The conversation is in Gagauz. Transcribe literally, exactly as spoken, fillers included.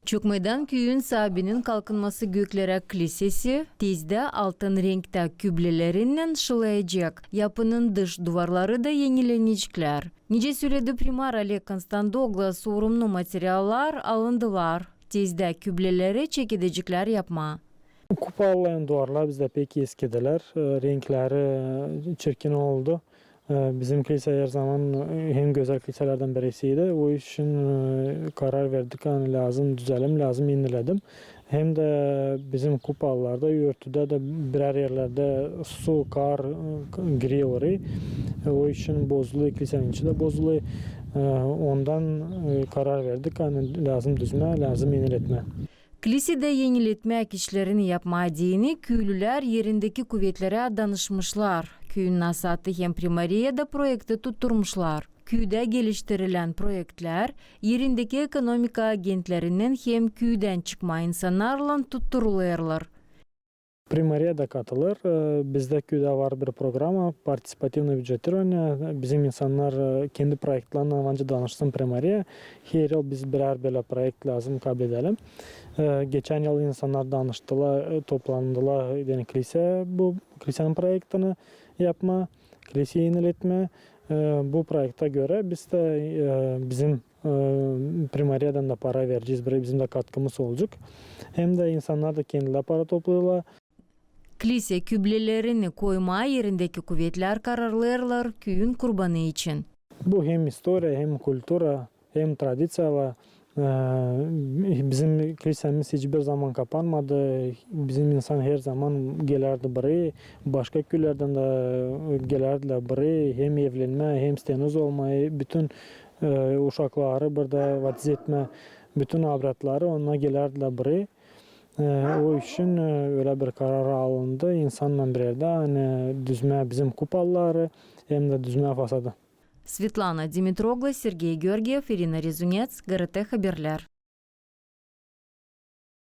Çökmeydan küüyün saabinin kalkınması göklerä klisesi tezdä altın renktä küblelerinnän şılıyacek. Yapının dış duvarları da enileneceklär. Nicä söledi primar Oleg Konstantoglu, sorumnu materiallar alındılar. Tezdä kübleleri çekedeceklär yapmaa. Kupa almayan duvarlar bizdä pek eskidilär. E, renkleri, e, çirkin oldu. E, bizim klisä her zaman, e, hem gözäl kliselerdän birisiydi. O işin, e, karar verdik, ani lääzım düzelim, lääzım eniledim. Hem dä bizim kupalarda, örtüdä dä birär erlerdä su, kar, e, giriyor orayı. E, o işin bozuluyor, klisenin içi dä bozuluyor. E, ondan, e, karar verdik, ani lääzım düzmää, lääzım eniletmää. Klisedä eniletmäk işlerini yapmaa deyni küülülär erindeki kuvetlerä danışmışlar. Küüyün nasaatı hem primariyada proekti tutturmuşlar. Küüdä geliştirilän proektlär erindeki ekonomika agentlerinnän hem küüdän çıkma insannarlan tutturulêrlar. Primariya da katılêr. E, bizdä küüdä var bir programa, партиципативное бюджетирование. Bizim insannar, e, kendi proektlerindän önce danışsın primariya. Her yıl biz birär bölä proekt lääzım kabledelim. E, geçän yıl insannar danıştılar, e, toplandılar, deyni, klisä, bu klisenin proektini yapmaa, kliseyi eniletmää. E, bu proektä görä biz dä, e, bizim, e, primariyadan da para verecez, burayı bizim dä katkımız olacek. Hem dä insannar da kendilär para toplêêrlar. Klisä küblelerini koymaa erindeki kuvetlär kararlêêrlar küüyün kurbanı için. Bu hem istoriya, hem kultura, hem tradiţiyalar. E, bizim kliselerimiz hiç bir zaman kapanmadı. Bizim insan her zaman gelärdi burayı. Başka küülerdän dä gelärdilär burayı. Hem evlenmää, hem stenoz olmaa, bütün, e, uşakları burada vatiz etmää. Bütün obradları, onnar gelärdilär burayı. E, o işin, e, ölä bir karar alındı. İnsannan bir erdä, ani düzmää bizim kupaları, hem dä düzmää fasadı. Svetlana Dimitroglu, Sergey Georgiev, İrina Rezunets, GRT Haberlär.